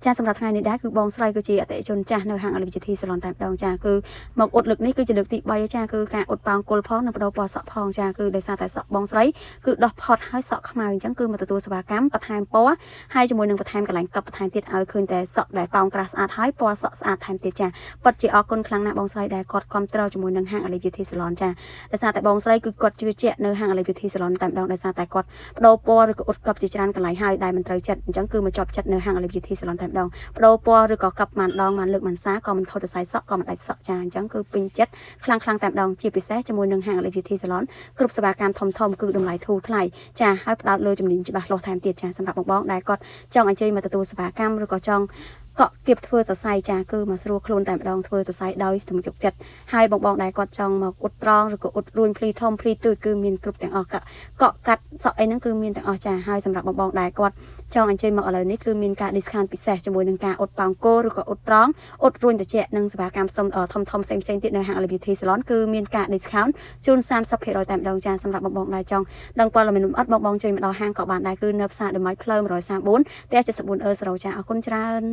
ចាសម្រាប់ថ្ងៃនេះដែរគឺបងស្រីគឺជាអតិថិជនចាស់នៅហាង Olive Beauty Salon តែម្ដងចាគឺមកអ៊ុតលើកនេះគឺជាលើកទី3ចាគឺការអ៊ុតប៉ោងគល់ផងនិងបដូរពណ៌សក់ផងចាគឺដោយសារតែសក់បងស្រីគឺដោះផុតហើយសក់ខ្មៅអញ្ចឹងគឺមកទទួលសេវាកម្មបន្ថែមពណ៌ហើយជាមួយនឹងបន្ថែមកន្លែងកប់បន្ថែមទៀតឲ្យឃើញតែសក់ដែលប៉ោងក្រាស់ស្អាតហើយពណ៌សក់ស្អាតថែមទៀតចាពិតជាអរគុណខ្លាំងណាស់បងស្រីដែលគាត់គាំទ្រជាមួយនឹងហាង Olive Beauty Salon ចាដោយសារតែបងស្រីគឺគាត់ជឿជាក់នៅហាង Olive Beauty Salon តែម្ដងដោយសារតែគាត់បដូរពណ៌ឬក៏អ៊ុតកប់ជាច្រើនកន្លែងហើយដែលមិនត្រូវចិត្តអញ្ចឹងគឺមកជាប់ចិត្តនៅហាង Olive Beauty Salon តែម្ដងបដូរពណ៌ឬក៏កប់ម៉ានដងម៉ានលើកម៉ានសាក៏មិនខូចសរសៃសក់ក៏មិនដាច់សក់ចាអញ្ចឹងគឺពេញចិត្តខ្លាំងខ្លាំងតែម្ដងជាពិសេសជាមួយនឹងហាង Olive Beauty Salon គ្រប់សេវាកម្មធំធំគឺតម្លៃធូរថ្លៃចាហើយផ្ដោតលើជំនាញច្បាស់លាស់ថែមទៀតចាសម្រាប់បងបងដែលគាត់ចង់អញ្ជើញមកទទួលសេវាកម្មឬក៏ចង់កក់គៀបធ្វើសរសៃចាគឺមកស្រួលខ្លួនតែម្ដងធ្វើសរសៃដោយទំជុកចិត្តហើយបងបងដែលគាត់ចង់មកអ៊ុតត្រង់ឬក៏អ៊ុតរួញភ្លីធំភ្លីទូចគឺមានគ្រប់ទាំងអស់កក់កក់កាត់សក់អីហ្នឹងគឺមានទាំងអស់ចាហើយសម្រាប់បងបងដែលគាត់ចង់អញ្ជើញមកឥឡូវនេះគឺមានការ discount ពិសេសជាមួយនឹងការអ៊ុតប៉ោងគោឬក៏អ៊ុតត្រង់អ៊ុតរួញត្រជាក់និងសេវាកម្មសុំធំធំផ្សេងផ្សេងៗទៀតនៅហាង Olive Beauty Salon គឺមានការ discount ជូន30%តែម្ដងចាសម្រាប់បងបងដែលចង់ដឹងព័ត៌មានលម្អិតបងបងជួយមកដល់ហាងក៏បានដែរគឺនៅផ្សារដឺម៉ាច់ផ្លូវ134ផ្ទះ74អឺ0ចាអរគុណច្រើន។